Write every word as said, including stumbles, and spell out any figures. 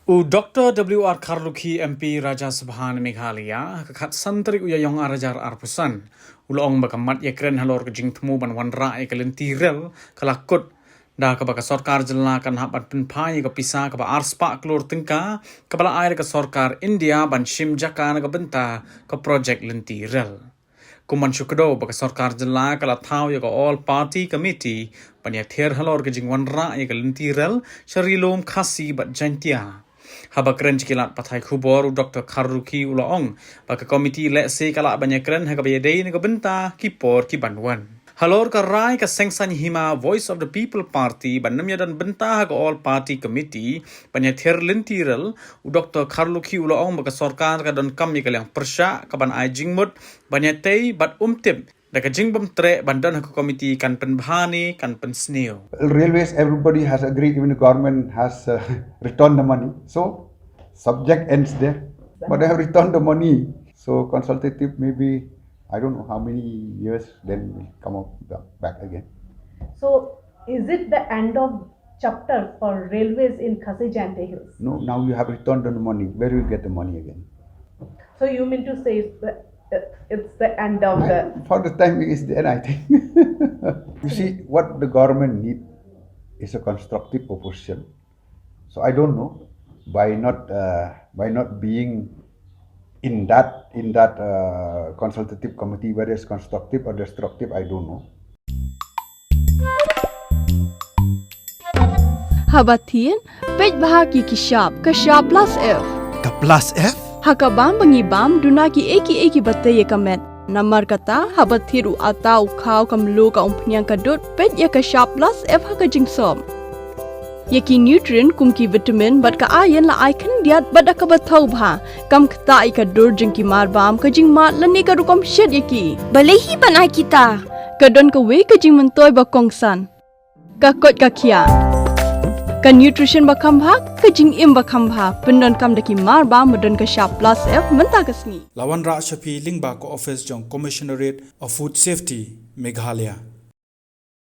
U Dr W R Kharlukhi, M P Rajya Sabha na Meghalaya, ha ka khatsan tarik u Ïaïong ar hajar arphew san, u la ong ba ka mat ïakren halor ka jingthmu ban wanrah ïa ka lynti rel ka la kut, da kaba ka sorkar jylla kan hap ban pynphai ïa ka pisa kaba ar spah klur tyngka kaba la ai da ka sorkar India ban shim jaka na ka bynta ka projek lynti rel. Kum ban shu kdew ba ka sorkar jylla ka la thaw ïa ka All Party Committee ban ïathir halor ka jingwanrah ïa ka lynti rel sha Ri Lum, Khasi bad Jaintia. Haba kren sha ki lad pathai khubor, u Dr Kharlukhi u la ong ba ka komiti lehse ka lah ban ïakren ha kaba ïadei na ka bynta ki por ki ban wan. Halor ka rai ka Seng Sain Hima, Voice of the People Party, ban nym ïadon bynta ha ka All Party Committee ban ïathir lynti rel, u Dr Kharlukhi u la ong ba ka sorkar ka donkam ïa ka liang pyrshah kaban ai jingmut ban ïatei bad um tip da ka jingbymtreh ban don ha ka komiti kan pynbha ne kan pynsniew. Railways, everybody has agreed, even the government has uh, returned the money. So, subject ends there. But they have returned the money. So, consultative, maybe, I don't know how many years, then will come up ba- back again. So, is it the end of chapter for railways in Khasi Jaintia Hills? No, now you have returned the money. Where will you get the money again? So, you mean to say it's the, it's the end of the. For the time being, it's the end, I think. You see, what the government need is a constructive opposition. So I don't know, by not uh, by not being in that in that uh, consultative committee, whether it's constructive or destructive, I don't know. Haba thied, peit bha ki ki shap, ka shap plus F. Ka plus F? Ha ka bam ba ngi bam, duna ki ei ki ei ki ba tei ïa ka met. Namar kata, haba thied u atta u khaw ka mluh ka umphniang ka dud, peit ïa ka shap plus F ha ka jingsop. Ïa ki nutrient kum ki vitamin bad ka iron la ai khyndiat bad da kaba thaw bha. Kam ktah ïa ka dur jong ki mar bam, ka jingmad lane ka rukom shet ïa ki. Balei hi ban ai kita? Ka don kawei ka jingmyntoi ba kongsan. Ka koit ka khiah. Ka nutrition ba kham bha, ka jingim ba kham bha. Pyndonkam da ki mar bam ba don ka shap plus F mynta ka sngi. La wanrah sha phi lyngba ka office jong Commissionerate of Food Safety, Meghalaya.